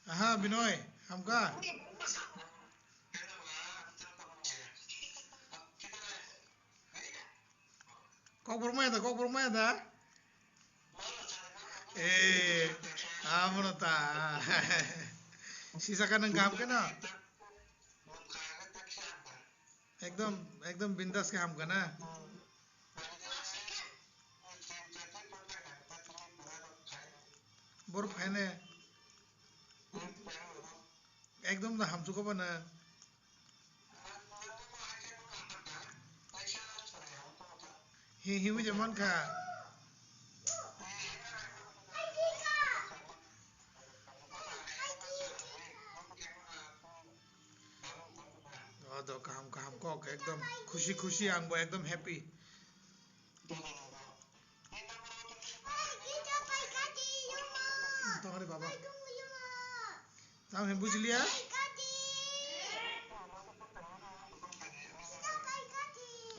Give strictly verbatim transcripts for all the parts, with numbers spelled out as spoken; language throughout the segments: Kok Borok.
Aha, Binoy, hamkha? Kokborok maya da, kokborok maya da? Eh, amono ta. Sisaka nang kaham keno? Ekdom, ekdom bindas kaham kana? Bor phaine. Ekdom da hamsugo bana. Hi, hi, uje man kha. O do kaham, kaham kok, ekdom khushi, khushi, ang bo ekdom happy. Tongari baba. Tamo he bujiliya?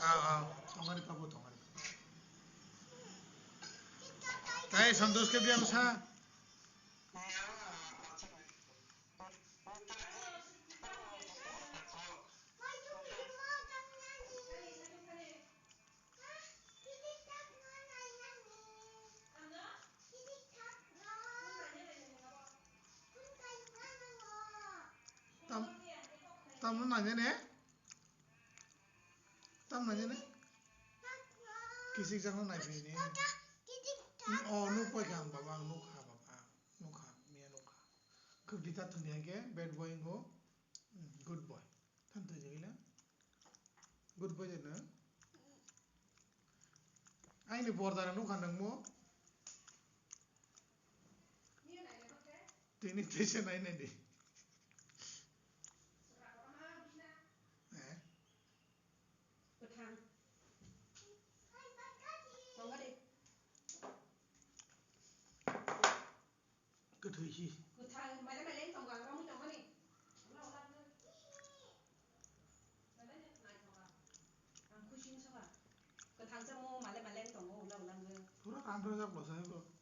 Ah, ah, tongari baba, tongari. Tai Santosh ke biang sa. Tam, tam no nanya ne? Tam nanya ne? Kisik jak no nai phai ni. Oh, nuk pai kha ang baba, ang nuk kha baba, nuk kha, miya nuk kha. Khuk dita thani hai ke bad boy ngo, good boy. Than twi jagila. Good boy de na. Aini borda na nukha nangmo. Tini tese nai nai di. Eh. Kwthang. Tongo de. Kwthwi si. Kwthang male male tongo, ang romwi tongmani. Ulo ulo ulo. Ang khusi wngsa ba. Kwthang samo male male tongo, ulo ulo ulo. Pura rang rajak bo sai bo.